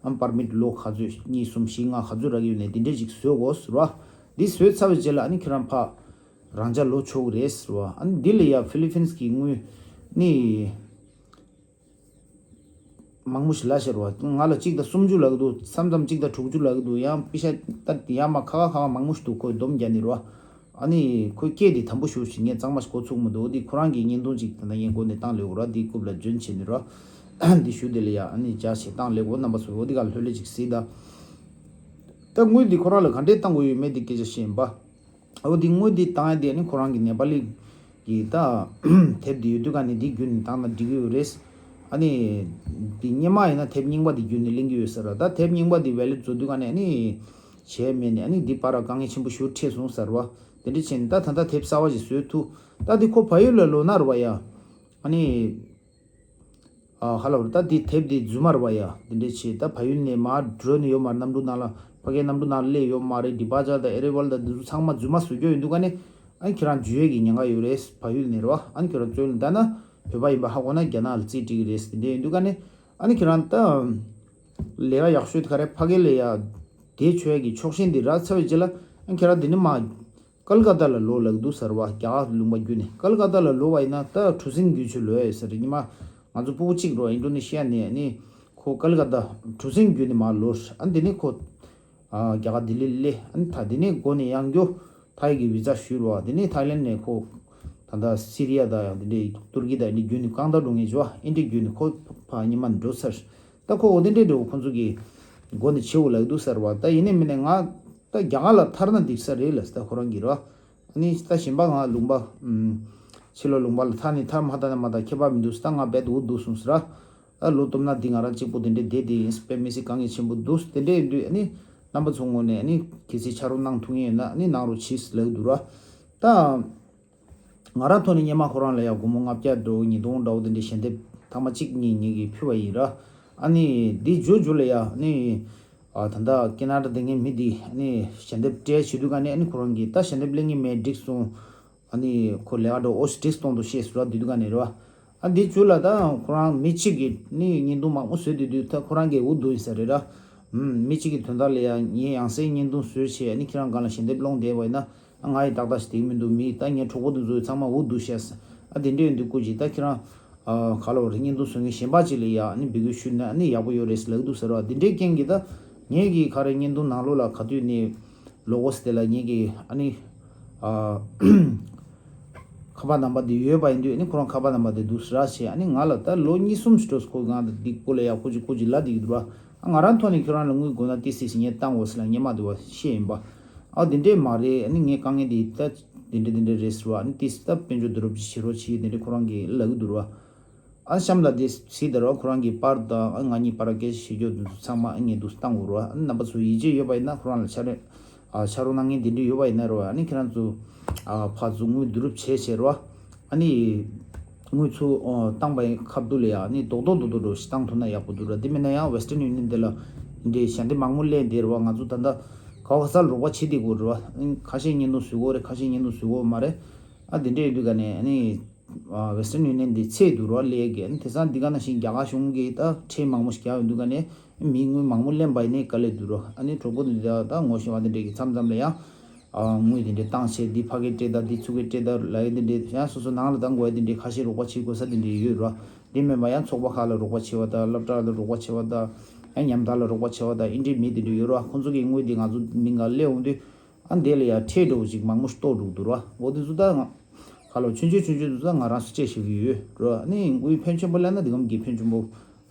ཨམ་པར་མིཊ་ལོ་ག་ཚོད་གཉིས་གསུམ་བཞི་ལྔ་ག་ཚོད་རག་གི་ཡོད་ནས་དེ་འདྲས་ཅིག་བཟོ་དགོས་ཟེར་བ། འདི་བཟོས་ཚར་བའི་རྗེས་ལ་ཨ་ནི་ཁྱེད་རང་ཕ་རང་འཇགས་ལོག་ཆོག་གི་རེད་ཟེར་བ། ཨ་ནི་འདི་ལ་ཡ་ཧྥི་ལི་ཕིན་སི་གི་དངུལ་ནི། མང་པོ་ཞིག་ལ་ཤར་བ། ང་ལ་གཅིག་དང་སུམ་ཅུ་ལབ་ཀྱི་འདུག་མཚམས་མཚམས་གཅིག་དང་དྲུག་ཅུ་ལབ་ཀྱི་འདུག་ཡང་པེ་ཤ་ད་ཡར་མར་ཁ་ཁ་ཁ་ཁ་མང་པོ་ཞིག་འདུག་ཁོས་སྡོམ་རྒྱག་ནི་རེད་བ། ཨ་ནི་ཁོའི་སྐད་དེ་དམ་པོ་ཞེ་པོ་ཅིག་ངས་གཙང་མ་ཞིག་གོ་ཚུགས་མི་འདུག་འོ་དེ་ཁོ་རང་གི་བརྙན་ཐུང་ཅིག་ད་ལྟ་ངས་འགོ་ནས་བཏང་ལེ་འོ་ར། འདི་རྐུབ་ལ་འཇོན་བྱེད་ནི་ར། འདི་ཞུ་དེ་ལ་ཡ་ཨ་ནི་འཇགས་བྱེད་བཏང་ལེ་འོ། རྣམ་པ་ཚོ་འོ་དེ་ག་ལྷོད་ལྷོད་ཅིག་གཟིགས་ད། ད་དངུལ་འདི་ཁོ་རང་ལ་ག་འདྲས་བཏང་དགོས་ཡོད་མེད་འདི་སྐད་ཆ་བཤད་ཡིན་པ། འོ་འདི་དངུལ་འདི་བཏང་ཡ་དེ་ནི་ཁོ་རང་གི་ནེ་པ་ལི་གི་ད་དེབ་འདི་ཡོད་དུས་ག་ནས་འདི་བརྒྱུད་ནས་བཏང་ན་འགྲིག་གི་ཡོད་རེད། ཨ་ནི་འདི་སྔོན་མ་ཡིན་ན་དེབ་རྙིང་པ་འདི་བརྒྱུད་ནས་ལེན་གི་ཡོད་ས་རེད། ད་དེབ་རྙིང་པ་འདི་ཝེ་ལིཌ་བཟོ་དུས་ག་ནས་ཨ་ནི་བྱས་མེད་ནས་ཨ་ནི་འདི་བར་དཀའ་ངལ་ཆེན་པོ་ཞེ་པོ་འཕྲད་སོང་ས་རེད་བ། དེ་འདྲ་བྱས་ནས་ད་ད་ལྟ་དེབ་གསར་པ་ཞིག་བཟོས་ཐུབ། ད་འདི་ཁོ་བལ་ཡུལ་ལ་ལོག་ན་རེད་བ་ཡ། ཨ་ནི། ཨ་ཧ་ལ་བར་ད་འདི་དེབ་འདི་རྫུན་མ་རེད་བ་ཡ། འདི་འདྲས་བྱས་ད་བལ་ཡུལ་ནས་མར་འགྲོ་ནི་ཡོད་མ་རེད། གནམ་གྲུ་ནང་ལ་ཕ་གིའི་གནམ་གྲུ་ནང་ལ་སླེབས་ཡོད་མ་རེད། ཌི་པ་ཅར་དང་ཨེ་ར་ཝལ་དང་འདི་ཚོ་ཚང་མ་རྫུན་མ་བཟོ་རྒྱུ་ཡིན་དུས་ག་ནས། ཨ་ནི་ཁྱེད་རང་འཇུ་ཡས་ཀྱི་ཉེན་ཁ་ཡོད་རེད། བལ་ཡུལ་ནས་རེད་བ། ཨ་ནི་ཁྱེད་རང་བཙོན་ལ་བསྡད་ན་བོད་པ་ཡིན་པ་ཧ་གོ་ན་རྒྱ་ནག་ལ་རྩིས་སྤྲད་ཀྱི་རེད། འདི་འདྲས་ཡིན་དུས་ག་ནས་ཨ་ནི་ཁྱེད་རང་ད་ལས་ཀ་ཡག་ཤོས་དེ་ག་རེ་ཕ་གི་ལ་ཡ་བསྡད་ཆོག་ཡས་ཀྱི་ཆོག་མཆན་འདི་རག་ཚར་བའི་རྗེས་ལ་ཨ་ནི་ཁྱེད་རང་འདི་ནས་མར་ཀལ་ཀ་ཏ་ལ་ལོག་ལབ་འདུག་ས་རེད་བ། རྒྱ་གར་ལུང་པ་བརྒྱུད་ནས་ཀལ་ཀ་ཏ་ལ་ལོག་པ་ཡིན་ན་ད་གྲུ་གཟིངས་བརྒྱུད་ཆོག་ལོག་ཡ་ཡོད་ས་རེད། ཉི་མ་ང་ཚོ་སྤུ་གུ་གཅིག་རོ་ཨིན་ཌོ་ནེ་ཤི་ཡ་ནས་ཨ་ནི་ཁོ་ཀལ་ཀ་ཏ་གྲུ་གཟིངས་བརྒྱུད་ནས་མར་ལོག་ཨ་ནི་དེ་ནས་ཁོ་ཨ་རྒྱ་གར་ལྡི་ལི་སླེབས། ཨ་ནི་ད་དེ་ནས་འགོ་ནས་ཡང་བསྐྱར་ཐའི་གི་བི་ཛ་ཞུས་རོ། དེ་ནས་ཐའི་ལེན་ནས་ཁོ་ད་ལྟ་སི་རི་ཡ་དང་ཡང་དེ་འདྲའི་ཏུར་ཀི་དང་ཨ་ནི་བརྒྱུད་ནས་རྐང་ཐང་འགྲོ་མཁན་ཅིག་ཨིན་ཌི་བརྒྱུད་ནས་ཁོ་ཕར་ཉི་མ་འགྲོ་ཚར། ད་ཁོ་འོ་དེ་འདྲའི་འགྲོ་ཁོ་ཚོ་གི་འགོ་ནས་བྱེད་འོ་ལབ་འདུག་ས་རེད་བ། ད་ཡིན་ནའི་མིན་ནའི་ང་ད་རྒྱ་གར་ལ་ཐར་ན་འགྲིག་ས་རེད་ལབ་ས། ད་ཁོ་རང་གིས་རེད་བ། ཨ་ནི་ད་གཞན་པ་ང་ལུང་པ་ཨུམ་ཕྱི་ལོགས་ལུང་པ་ལ་ཐར་ནས་ཐར་མ་ཐར་ན་མ་ཐར་ཁྱད་པར་མི་འདུག་ད་ང་རྦད་དེ་འུ་སྡུག་སོང་ཟེར་ར། ཨ་ལོ་སྟོབས་ན་འདི་ང་རང་གཅིག་པོ་དེ་འདྲའི་བསྡད་དེ་ཡིན། དཔེ་མི་སྲིད་དཀའ་ངལ་ཆེན་པོ་འདུག་དེ་འདྲ་ཡིན་དུས་ཨ་ནི་རྣམ་པ་ཚོ་ངོས་ནས་ཨ་ནི་གལ་སྲིད་ཕྱག་རོགས་གནང་ཐུབ་མཁན་ཡོད་ན་ཨ་ནི་གནང་རོགས་གྱིས་ལབ་འདུག་ར། ད་ང་རང་ཐོག་ནས་སྔོན་མ་ཁོ་རང་ལ་ཡ་སྒོར་མོ་ལྔ་བརྒྱ་འདྲ་བོ་ཉིས་སྟོང་འདྲ་བོ་དེ་འདྲའི་ཞལ་འདེབས་ཐེངས་མ་གཅིག་གཉིས་ངེད་ཀྱིས་ཕུལ་བ་ཡིན་ར། ཨ་ནི་འདི་མཇུག་མཇུག་ལ་ཡ་ཨ་ནི་ཨ་ད་ལྟ་ཁེ་ན་ཌ་བསྡད་མཁན་མི་འདི་ཨ་ནི་ཞལ་འདེབས་སྤྲད་བྱེད་དུས་ག་ནས་ཨ་ནི་ཁོ་རང་གིས་ད་ཞལ་འདེབས་ལེན་གྱི་མེད་འགྲིག་སོང་། ཨ་ནི་ཁོ་ལས་ཀ་འགྲོ་ཨོ་ཤི་ཏིས་གཏོང་དུ་ཤེས་སུ་ར་དུས་དུས་ག་ནས་རེད་བ། ཨ་འདི་བཅུ་ལ་ད་ཁོ་རང་མི་གཅིག་གིས་ནི་བརྙན་ཐུང་མང་པོ་བཟོས་དུས་དུས་ད་ཁོ་རང་གིས་འུ་སྡུག་ཡིན་ས་རེད་ར། ཨུམ། མི་གཅིག་གི་དོན་དག་ལ་ཡང་ངས་ཡང་སེ་བརྙན་ཐུང་བཟོས་བྱས་ཨ་ནི་ཁྱེད་རང་སྒང་ལ་ཞལ་འདེབས་སློང་བསྡད་པ་ཡིན་ན་ཨ་ང་ཡི་ཏག་ཏག་ཞིག་དེ་མི་འདུག་མི་ད་ངའི་གྲོགས་པོ་དེ་ཚོ་ཚང་མ་འུ་སྡུག་ཤག་ཨ་དེ་འདྲས་ཡོང་དུས་སྐུ་མཁྱེན་ད་ཁྱེད་རང་ཨ་ག་ལ་བར་བརྙན་ཐུང་བཟོ་མཁན་གཞན་པ་ཅིག་ལ་ཡ་ཨ་ནི་འབོད་སྐུལ་ཞུས་ན་ཨ་ནི་ཡག་པོ་ཡོད་རེད་ལབ་འདུག་ཟེར་བ་དེ་འདྲའི་རྐྱེན་གྱིས་ད། ངེད་ཀྱི་ག་རེ་བརྙན་ཐུང་ནང་ལོགས་ལ་ག་དུས་ནས་ལོ་གོ་སི་དེ་ལ་ངེད་ཀྱི་ཨ་ནི་ཨ་ཁ་པར་ནམ་བར་དེ་ཡོད་པ་ཡིན་དུས་ཨ་ནི་ཁོ་རང་ཁ་པར་ནམ་བར་དེ་འདུག་ར་བྱས་ཨ་ནི་ང་ལ་ད་ལོ་གཉིས་གསུམ་ཞིག་འགྲོ་སོང་། ཁོ་ང་དང་འདི་སྐོར་ལ་ཡག་པོ་ཅིག་སྐོར་ཅིག་ལབ་བསྡད་ཀྱི་འདུག་ར། ཨ་ང་རང་ཐོག་ནས་ཁྱོད་རང་ལ་དངུལ་དགོས་ན་ཏོག་ཙམ་ཞིག་ངས་བཏང་དགོས་ཟེར་ལ་སྔོན་མ་དེ་བ་བཤད་ཡིན་པ། ཨ་དེ་འདྲས་མ་རེད། ཨ་ནི་ངའི་དཀའ་ངལ་དེ་ད་དེ་འདྲས་དེ་འདྲས་རེད་ཟེར་བ། ཨ་ནི་ཏོག་ཙམ་ད་དཔལ་འབྱོར་བསྡུ་རུབ་ཅིག་བྱེད་རོགས་བྱེད་དེ་འདྲས་ཁོ་རང་གིས་ལབ་ཀྱི་འདུག་ར། ཨ་གཤམ་ལ་དེ་གཟིགས་དང་རོགས། ཁོ་རང་གིས་པར་དང་ཨ་ང་གཉིས་པར་སྐད་ཆ་བཤད་རྒྱུ་དེ་ཚོ་ཚང་མ་ཨ་ངས་འདུག་བཏང་དགོས་རོགས། ཨ་ནི་རྣམ་པ་ཚོ་ཡིད་ཆེས་ཡོད་པ་ཡིན་ན་ཁོ་རང་ལ་ཕྱག་རོགས་ཨ་ཕྱག་རོགས་གནང་མཁན་དེ་འདྲ་ཡོད་པ་ཡིན་ན་རོགས། ཨ་ནི་ཁྱེད་རང་ཚོ་ཨ་ཕར་ཚུར་དངུལ་བསྡུ་རུབ་བྱས་བྱས་རོགས། ཨ་ནི་དངུལ་ཚུར་ཨོ་བཏང་པའི་ཁ་ཐུག་ལ་ཡ་ཨ་ནི་རྡོག་རྡོག་རྡོག་རྡོག་འགྲོ་ཞིག་བཏང་ཐུབ་ན་ཡག་པོ་འདུག་ར། དེ་མིན་ན་ཡང་Western Union་དེ་ལ་འདི་འདྲའི་ཞལ་འདེབས་མང་པོ་སླེབས་བསྡད་རོགས། ང་ཚོ་ད་ལྟ་ག་བ་ག་ས་ལ་རོགས་པ་བྱེད་བསྡད་དགོས་རོགས། ཨ་ནི་ཁ་ཤས་བརྙན་ཐུང་བཟོ་དགོས་རེད། ཁ་ཤས་བརྙན་ཐུང་བཟོ་དགོས་མ་རེད། ཨ་དེ་འདྲ་ཡོད་དུས་ག་ནས་ཨ་ནི། ཨ་Western Union་འདི་ཚད་འདུག་རོགས་ལས་ཀྱི། ཨ་ནི་དེང་སང་འདི་ག་ནང་བཞིན་རྒྱ་གར་གཞུང་གིས་ད་ཁྲལ་མང་པོ་ཞིག་རྒྱག་ཡོང་དུས་ག་ནས་མི་དངུལ་མང་པོ་ལེན་པ་ཡིན་ནའི་དཀའ་ལས་འདུག་རོགས། ཨ་ནི་གྲོགས་པོ་འདི་འདྲ་ད་ངོ་ཤེས་པ་འདི་འདྲས་ཀྱི་མཚམས་མཚམས་ལ་ཡང་ཨ་དངུལ་འདི་འདྲས་བཏང་བྱས་འདི་ཕ་གིར་སྤྲད་ད་འདི་ཚུར་གིར་སྤྲད་ད་ལབ་ཡ་འདི་འདྲས་ཡང་སོ་སོ་ནང་ལ་བཏང་དགོས་ཡ་འདི་འདྲས་ཁ་ཤས་རོགས་པ་བྱེད་དགོས་ས་འདི་འདྲས་ཡོད་རོགས། འདི་མིན་པ་ཡང་ཚོགས་པ་ཁག་ལ་རོགས་པ་བྱེད་པ་དང་སློབ་གྲྭ་ལ་རོགས་པ་བྱེད་པ་དང་ཡང་ཉམ་ཐག་ལ་རོགས་པ་བྱེད་པ་དང་ཨིན་འདྲས་མི་འདི་འདྲས་ཡོད་རོགས། ཁོང་ཚོ་གི་དངུལ་འདི་ང་ཚོ་མི་འགའ་སླེབས་འོང་དུས། ཨ་འདི་ལ་ཡང་ཁྲལ་འདྲ་བོ་ཞིག་མང་པོ་ཞིག་གཏོང་འགྲོ་གི་འདུག་ར། འོ་དེ་ཚོ་ད་ང་ཁ་ལོ་ཆུང་ཆུང་ཆུང་ཆུང་དེ་ཚོ་ང་རང་ཚོ་ཅེས་བྱེད་ཀྱི་ཡོད་ར། ཨ་ནི་དངུལ་ཕོན་ཆེན་པོ་སླེབས་ན་དེ་གམ་གྱི་ཕོན་ཆེན་པོ་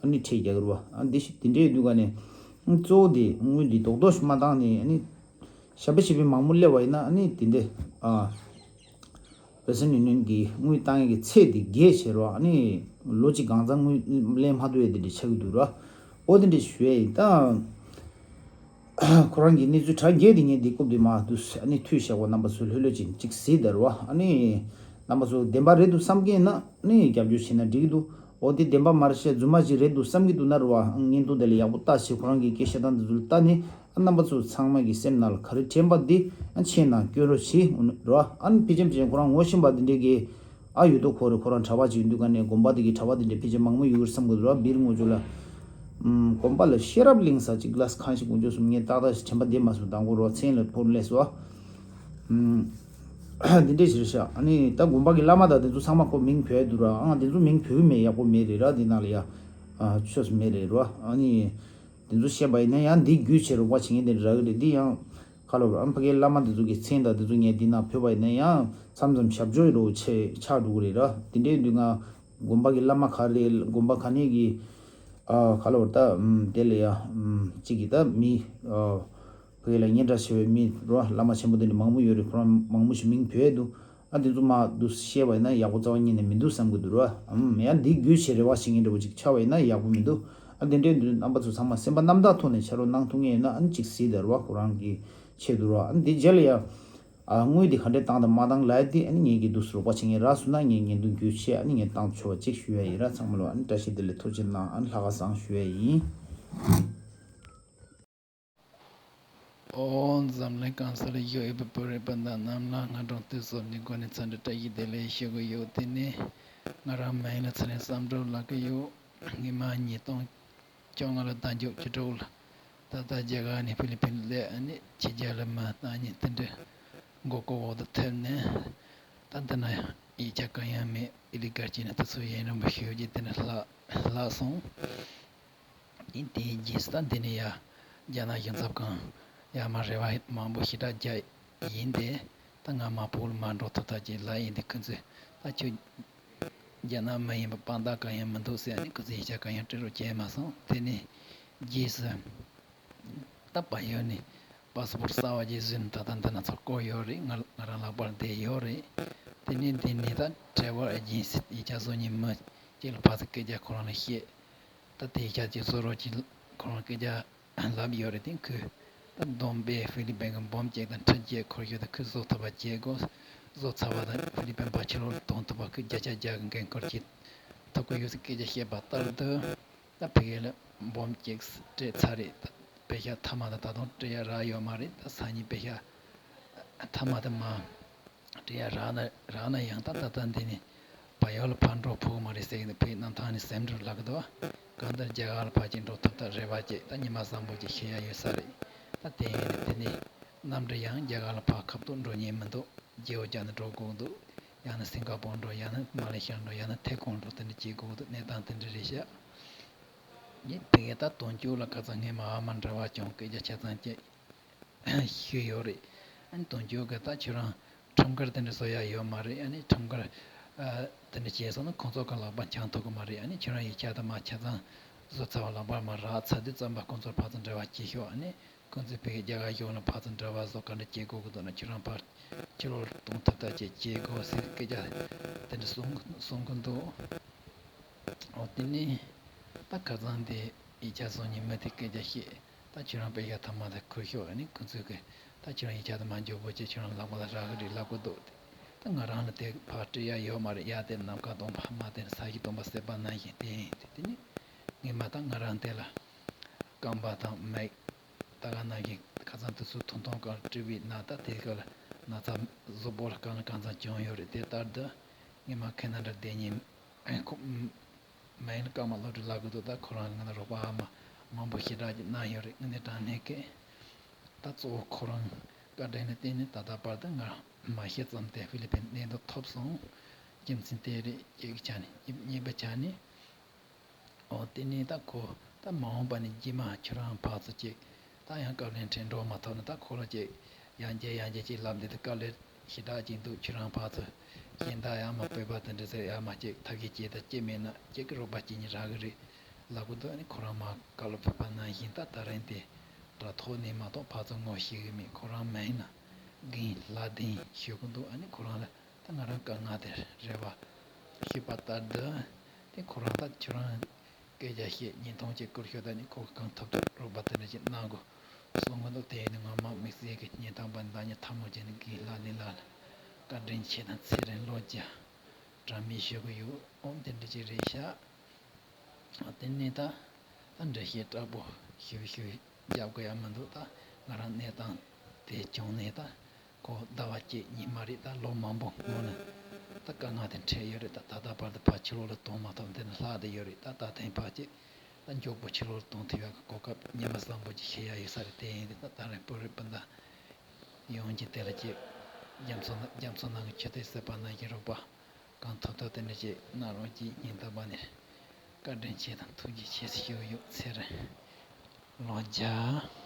ཨ་ནི་ཁྲལ་རྒྱག་གི་ར། ཨ་འདི་ཞིག་དེ་འདྲའི་དུས་ག་ནས་གཙོ་བོ་དེ་དངུལ་འདི་རྡོག་རྡོག་ཞིག་མ་བཏང་ནས། ཨ་ནི་ཞབས་པ་ཞིག་པའི་མང་པོ་སླེབས་པ་ཡིན་ན། ཨ་ནི་དེ་འདྲ་ཨ་Western Union གི་དངུལ་བཏང་ཡས་ཀྱི་ཚད་དེ་རྒྱས་བྱས་ར། ཨ་ནི་ལོ་གཅིག་གང་ཚང་དངུལ་ལེན་མ་ཐུབ་ཡས་དེ་འདྲ་ཆགས་ཀྱི་འདུག་ར། འོ་དེ་འདྲ་ཞུ་ཡས་ཡིན་ད། ཁོ་རང་གི་གནས་ཚུལ་དྲ་རྒྱས་དེ་ངས་འདི་རྐུབ་དེ་མ་འདུག་ཨ་ནི་འཐུས་བཞག་པ་རྣམ་པ་ཚོ་ལྷོད་ལྷོད་ཅིག་ཅིག་གཟིགས་དང་ར། ཨ་ནི་རྣམ་པ་ཚོ་བདེན་པ་རེད་འདུག་བསམ་གྱི་ཡིན་ན་ཨ་ནི་རྒྱབ་སྐྱོར་བྱས་ན་འགྲིག་གི་འདུག་འོ་དེ་བདེན་པ་མ་རེད་བཤད་རྫུན་མ་ཞིག་རེད་འདུག་བསམ་གྱི་འདུག་ན་ར། བརྙན་ཐུང་དེ་ལ་ཡག་པོ་ལྟ་ཞིག་ཁོ་རང་གི་སྐད་བཤད་སྟངས་དེ་ཚོ་ལ་ལྟ་ནས། ཨ་རྣམ་པ་ཚོ་ཚང་མ་གི་སེམས་ནང་ལ་ག་རེ་དྲན་པ་འདི་ཨ་མཆན་ནང་སྐྱོན་རོགས་བྱེད་ར། ཨ་ནི་ཕལ་ཆེར་ཕལ་ཆེར་ཁོ་རང་ངོ་ཤེས་པ་འདི་འདྲས་ཀྱི་ཨ་ཡོད་དོ། ཁོ་རེ་ཁོ་རང་གྲྭ་པ་ཅིག་ཡིན་དུས་ག་ནས་དགོན་པ་འདི་གི་གྲྭ་པ་འདི་འདྲས་ཕལ་ཆེར་མང་པོ་ཡོད་རེད་བསམ་གི་འདུག་ར། སྦིར་ངོ་ཅོག་ལ་ཨམ་དགོན་པ་ལ་ཤེས་རབ་གླིང་ཟེར་ཅིག་ཀླ་ཁང་ཞིག་དགོངས་རྫོགས་སོང་། ངས་ཏག་ཏག་ཞིག་དྲན་པ་བདེ་མ་སོང་། དང་པོ་རོགས་མཚན་ལ་ཕོར་སླེབས་སོང་། ཨམ་འདི་འདྲས་ཞིག་རེད་ཤག་ཨ་ནི་ད་དགོན་པ་གི་བླ་མ་དང་དེ་ཚོ་ཚང་མ་ཁོ་མིང་བོས་འདུག་ར། ཨང་དེ་ཚོ་མིང་བོས་མེད། ཡག་པོ་མེད་རེད་ར། འདི་ནང་ལ་ཡ་ཨ་ཆོས་མེད་རེད་ར། ཨ་ནི། དེ་ཚོ་བཤད་པ་ཡིན་ན་ཡང་འདི་བརྒྱུད་བྱས་རོགས་པ་བྱེད་མཁན་དེ་རག་གི་རེད། འདི་ཡང་ཁ་ལོ་ར་ཨམ་ཕ་གའི་བླ་མ་དེ་ཚོ་གི་མཚན་དང་དེ་ཚོ་ངས་འདི་ནང་བོས་པ་ཡིན་ན་ཡང་མཚམས་མཚམས་ཞབས་ཕྱི་རོགས་ཆེ་ཆགས་འགྲོ་གི་རེད་ར། དེ་འདྲའི་དུས་ང་དགོན་པ་གི་བླ་མ་ག་རེ་དགོན་པ་ག་ནས་ཀྱི་ཨ་ཁ་ལོ་ར་ད་ཨམ་དེ་ལ་ཡ་ཨམ་གཅིག་གི་ད་མི་ཨ་ཕ་གའི་ལ་སྙན་གྲགས་ཆེ་བའི་མི་ར་བླ་མ་ཆེན་པོ་དེ་འདྲ་མང་པོ་ཡོད་རེད། ཁོ་རང་མང་པོ་ཞིག་མིང་བོས་འདུག་ཨ་དེ་ཚོ་མ་འདུག་བཤད་པ་ཡིན་ན་ཡག་པོ་རྩ་བ་ཉིད་ནས་མི་འདུག་བསམ་གི་འདུག་ར། ཨམ་ཡང་འདི་བརྒྱུད་བྱས་རེ་བ་བྱེད་མཁན་འདྲ་བོ་ཅིག་ཆགས་པ་ཡིན་ན་ཡག་པོ་མི་འདུག་ཨ་དེ་འདྲའི་འདུག་རྣམ་པ་ཚོ་ཚང་མ་སེམས་པ་རྣམ་དག་ཐོག་ནས་ཕྱག་རོགས་གནང་ཐུབ་མཁན་ཡིན་ན་ཨ་ནི་ཅིག་གཟིགས་དང་ར་བ་ཁོ་རང་གི་ཆེད་དུ་ར། ཨ་ནི་འདི་རྗེས་ལ་ཡ་ཨ་དངུལ་འདི་ག་འདྲས་བཏང་དང་མ་བཏང་ལབ་ཡ་དེ་ཨ་ནི་ངེད་ཀྱི་འདུག་རོགས་པ་བྱེད་མཁན་རག་སོང་ན་ངས་ངེད་འདུག་བརྒྱུད་བྱས་ཨ་ནི་ངས་བཏང་ཆོག་པ་ཅིག་ཞུ་ཡ་ཡིན་ར། ཚང་མ་ལོ་ཨ་ནི་བཀྲ་ཤིས་བདེ་ལེགས། ཐུགས་རྗེ་གནང་། ཨ་ནི་ལྷག་དཀར་བཟང་ཞུ་ཡ་ཡིན། ཨོ་འཛམ་གླིང་གང་སར་ཡོད་པའི་བོད་རིགས་སྤུན་ཟླ་རྣམས་ལ་སྔ་དྲོ་དུས་གསུམ་གྱི་སྒོ་ནས་འཚམས་འདྲི་བཀྲ་ཤིས་བདེ་ལེགས་ཞུ་གི་ཡོད། དེ་ནས་ང་རང་མིང་ལ་ཚེ་རིང་བསམ་གྲུབ་ལབ་ཀྱི་ཡོད། སྔོན་མ་ཉིས་སྟོང་བཅོ་ལྔ་ལ་གདན་ཞུ་བྱེད་འགྲོ་ལ། ད་ལྟ་རྒྱ་གར་ནས་ཧྥི་ལི་པིན་སླེབས། ཨ་ནི་ཕྱི་རྒྱལ་ལ་མི་ལྟ་ཉིན་དེ་འདྲ་མགོ་སྐོར་འོག་ཏུ་ཐེབས་ནས། ད་འདི་ན་ཡིག་ཆ་གང་ཡང་མེད། ཨི་ལི་གར་བྱས་ནས་དུས་ཚོད་ཡུན་རིང་པོ་ཞིག་རྗེས་དེ་ནས་ལྷག་ལྷག་སོང་། ཡིན་དེའི་རྗེས་སུ་ད་འདི་ནས་ཡ་རྒྱ་ནག་གཞུང་ཚབ་ཁང་ཡར་མར་རེ་བ་མང་པོ་ཞེ་དྲག་རྒྱག་ཡིན་ཏེ། ད་ང་མ་བུ་ལ་མ་འགྲོ་ཐུབ་ཐག་ཅིག་ལ་ཡིན་ཏེ། ཁོ་ཚོས་ད་ཁྱོད་རྒྱ་ནག་མི་ཡིན་པ་དཔང་རྟགས་གང་ཡང་མི་འདུག་ཟེར་ནས་ཁོ་ཚོས་ཡིག་ཆ་གང་ཡང་སྤྲད་རོགས་བྱས་མ་སོང་། དེ་ནས་རྗེས་སུ་ད་བལ་ཡུལ་ནས་པ་སི་པོར་གསར་པ་ཅིག་བཟོས་ནས་ད་ལྟ་འདི་ན་ཚུར་བསྐུར་ཡོད་རེད། ང་ང་རང་ལག་པར་བསྡད་ཡོད་རེད། དེ་ནས་འདི་ནས་ད་ཊེ་ཝལ་ཨེ་ཇེན་སི་ཡིག་ཆ་བཟོ་མཁན་མི་གཅིག་ལ་ཕར་ཚུར་སྐད་ཆ་ཁོ་རང་ལ་བཤད། ད་དེ་ཡིག་ཆ་ཅིག་བཟོ་རོགས་ཅིག་ཁོ་རང་སྐད་ཆ་ལབ་ཡོད་རེད། དེ་ཁོས་ད་བསྡོམས་པས་ཧྥི་ལི་པིན་གི་འབུམ་གཅིག་དང་ཁྲི་བརྒྱད་འཁོར་ཡོད་དེ། ཁོས་བཟོ་ཐུབ་པ་བྱེད་དགོས། བཟོ་ཚར་བ་དང་ཧྥི་ལི་པིན་ཕར་ཕྱི་ལོགས་ལ་གཏོང་ཐུབ་པ། ཁོས་བརྒྱ་ཆ་བརྒྱ་གི་འགན་འཁུར་བྱེད་ཐུབ་ཀྱི་ཡོད་ཟེར་སྐད་ཆ་བཤད་པ་ལྟར་དུ། ད་ཕ་གི་ལ་འབུམ་གཅིག་སྤྲད་ཚར་རེད། ད་པེ་ཤ་མཐའ་མ་དེ་ད་དུང་སྤྲད་ཡ་རག་ཡོད་མ་རེད། ད་སང་ཉིན་པེ་ཤ་མཐའ་མ་དེ་མར་སྤྲད་ཡ་རག་ན་རག་ན་ཡང་། ད་ད་ལྟ་འདི་ནས་བལ་ཡུལ་ལ་ཕར་འགྲོ་ཕོད་ཀྱི་མ་རེད་ཟེར་གི་འདུག་ཕའི་གནམ་ཐང་ནས་ཟིན་འགྲོ་ལབ་གི་འདུག་གང་ལྟར་རྒྱ་གར་ལ་ཕར་ཅིག་འགྲོ་ཐུབ་ཐབས་རེ་བ་བྱེད། ད་ཉི་མ་བཟང་པོ་ཅིག་ཤེས་ཡ་ཡོད་ས་རེད། ད་དེ་ཡིན་ནའི་དེ་ནས་གནམ་གྲུ་ཡང་རྒྱ་གར་ལ་ཕར་ཁ་ཐུག་འགྲོ་མཁན་མི་འདུག་རྒྱལ་པོ་རྒྱ་ནག་འགྲོ་དགོས་འདུག་ཡང་ན་སིང་ག་པོར་འགྲོ། ཡང་ན་མ་ལེ་ཤི་ཡ་འགྲོ། ཡང་ན་ཐའེ་ཀོང་འགྲོ། དེ་འདྲ་བྱེད་དགོས་འདུག་གནས་སྟངས་དེ་འདྲ་རེད་ཤག་ངས་དེ་གའི་ད་དོན་གཅོད་ལ་ཁ་སང་སྔས་མ་ཨ་མ་འདྲ་བ་བྱུང་། སྐད་ཆ་ཆ་ཚང་ཅིག་ཞུས་ཡོད་རེད། ཨ་ནི་དོན་གཅོད་གིས་ད་ཁྱོད་རང་ཁྲོམ་སྐོར་དེ་འདྲ་བཟོ་ཡ་ཡོད་མ་རེད། ཨ་ནི་ཁྲོམ་སྐོར་ཨ་དེ་འདྲ་བྱས་སོང་ན་ཁོང་ཚོ་གི་ལག་པ་འཆང་ཐུབ་ཀྱི་མ་རེད། ཨ་ནི་ཁྱོད་རང་ཡིག་ཆ་དེ་མར་ཆ་ཚང་བཟོ་ཚར་བ་ལག་པར་མར་རག་ཚར་དུས་ཙམ་པ་ཁོང་ཚོར་ཕར་ཚུར་འབྲེལ་བ་བྱེད་ཤོག་ཨ་ནི་ཁོང་ཚོས་ཕ་གིའི་རྒྱ་གར་གཞུང་ལ་ཕར་ཚུར་འབྲེལ་བ་བཟོ་ག་འདྲ་བྱེད་དགོས་ཀྱི་འདུག་ན། ཁྱོད་རང་ཕར་ཕྱི་ལོགས་ལ་གཏོང་ཐབས་ད་ཅིག་བྱེད་དགོས་ཟེར་སྐད་ཆ་དེ་འདྲ་གསུང་གསུང་གི་འདུག་འོ་དེ་ནས་ད་ཁ་སང་དེ་ཡིག་ཆ་བཟོ་མཁན་མི་དེ་སྐད་ཆ་བཤད། ད་ཁྱོད་རང་པེ་ཤ་མཐའ་མ་དེ་འཁུར་ཤོག་ཨ་ནི་ཁོང་ཚོས་གི་ད་ཁྱོད་རང་ཡིག་ཆ་དེ་མར་མགྱོགས་པོ་བྱས་ཁྱོད་རང་ལག་པ་ལ་རག་གི་རེད་ལབ་གི་འདུག་ད་ང་རང་ལ་དེ་ཕར་སྤྲད་ཡ་ཡོད་མ་རེད། ཡ་དེ་ནམ་མཁའ་སྟོང་པ། མ་དེ་ས་གཞི་སྟོང་པ་ཟེར་བ་ནང་བཞིན་དེ་ཡིན་དེ། དེ་ནི་ངས་མ་ད་ང་རང་དེ་ལ་རྐང་པ་དང་མིག་ད་ག་ནང་བཞིན་ཁ་སང་དུས་ཚོད་ཐུང་ཐུང་སྒང་བཀྲུས་པའི་ན་ད་དེ་ག་ལ་ན་ཚ་གཟུགས་པོ་ལ་གང་ལ་གང་འཚམ་བྱུང་ཡོད་རེད། དེ་ལྟར་དུ་ངས་མ་ཁེ་ན་འདྲ་བསྡད་ཉིན་ཁོ་མ་ཡིན་ན་སྐར་མ་བློ་གྲོས་ལབ་གི་འདུག་ད་ཁོ་རང་ང་ལ་རོགས་པ་ཨ་མ་མང་པོ་ཞེ་དྲག་ཅིག་གནང་ཡོད་རེད། དངོས་གནས་དྲང་གནས་ཀྱི་ད་གཙོ་བོ་ཁོ་རང་བཀའ་དྲིན་ལ་བརྟེན་ནས་ད་ལྟ་བར་དུ་ང་མ་ཤི་ཙམ་དེ་ཧྥི་ལི་པིན་གནས་སྡོད་ཐུབ་སོང་། རྒྱུ་མཚན་དེ་རེད། གཅིག་གི་ཆ་ནས། གཉིས་པའི་ཆ་ནས། འོ་དེ་ནས་ད་ཁོ་ད་མ་འོངས་པ་ནས་རྗེས་མ་ཁྱོད་རང་ཕར་ཚུར་ཅིག་ད་ཡང་བཀའ་བློན་ཁྲི་འགྲོ་མ་ཐུབ་ན་ད་ཁོ་རང་ཅིག་ ཡང་བསྐྱར་ཡང་བསྐྱར་ཅིག་ལབ་འདི་དུས་དཀའ་ལས་ཞེ་དྲག་ཅིག་འདུག་ཁྱོད་རང་ཕར་ཚུར་གཞན་དག་ཡར་མར་སྤོབས་པ་དེ་འདྲ་ཟེར་ཡར་མར་ཅིག་ཐབས་ཤེས་བྱས་དང་ཅིག་མེད་ན་ཅིག་གི་རོགས་པ་བྱེད་ཉིན་རག་གི་རེད་ལབ་གི་འདུག་ཨ་ནི་ཁོ་རང་མར་བཀའ་སློབ་ཕེབས་པ་ནང་བཞིན་ད་ད་རིང་དེ་དྲ་ཐོག་ནས་མ་གཏོགས་ཕར་ཚུར་ངོ་ཤེས་གི་མེད། ཁོ་རང་མ་ཡིན་ན་རྒན་ལགས་དེ་ཞུ་གི་འདུག་ཨ་ནི་ཁོ་རང་ལ་ད་ང་རང་དཀའ་ངལ་དེ་རེད་བ། ཤེས་པ་ལྟར་དུ་དེ་ཁོ་རང་ད་ཁྱོད་རང་སྐད་ཆ་བཤད་བརྙན་ཐུང་ཅིག་བསྐུར་ཤོག་ད་ནི་ཁོ་གང་ཐུབ་ཐུབ་རོགས་པ་དེ་འདྲ་ཅིག་གནང་དགོས་གསུང་གི་འདུག་དེ་ཡིན་ནི་ང་མ་དམིགས་བསལ་གྱི་བརྙན་ཐུང་པ་འདི་ཉིད་ཐལ་མོ་སྦྱར་ནས་རྒན་ལགས་ལགས་ལ་བཀའ་དྲིན་ཆེ་དང་ཚེ་རིང་ལོ་བརྒྱ་གྲངས་མེད་ཞུ་གི་ཡོད། ཨོ་དེ་འདྲ་ཅིག་རེད་ཤག་དེ་ནས་ད་ད་འགྲེལ་བཤད་དྲག་པོ་ཞུ་ཞུ་རྒྱབ་དགོས་ཡ་མི་འདུག་ད་ང་རང་གནས་སྟངས་དེ་བྱུང་ནས་ད་ཁོ་ཟླ་བ་གཅིག་གཉིས་མ་རེད། ད་ལོ་མང་པོ་སྔོན་ནས་ད་དཀའ་ངལ་དེ་འཕྲད་ཡོད་རེད། ད་ད་ལྟ་བར་དུ་ཕར་ཕྱི་ལོགས་ལ་གཏོང་མ་ཐུབ་འདི་ནས་ལྷག་བསྡད་ཡོད་རེད། ད་ད་ཐེངས་ཕར་ཅིག་ད་མགྱོགས་པོ་ཕྱི་ལོགས་ལ་གཏོང་ཐུབ་ཡག་གི་གོ་སྐབས་ཉི་མ་བཟང་པོ་ཅིག་ཤེས་ཡ་ཡོད་ས་རེད། དེ་ཡིན་དུས་ད་ད་རེས་བོད་རིགས་སྤུན་ཟླ་ཡོངས་ཀྱིས་དེ་ལ་ཅིག་རྒྱ་མཚོ་ན་རྒྱ་མཚོ་ནང་གི་ཆུ་ཐིགས་ཟེར་བ་ནང་བཞིན་རོགས་པ་གང་ཐུབ་ཐུབ་དེ་འདྲ་ཅིག་གནང་རོགས་གྱིས། སྙིང་ཐག་པ་ནས་བཀའ་དྲིན་ཆེ་དང་ཐུགས་རྗེ་ཆེ་ཞུ་གི་ཡོད། ཚེ་རིང་ལོ་བརྒྱ།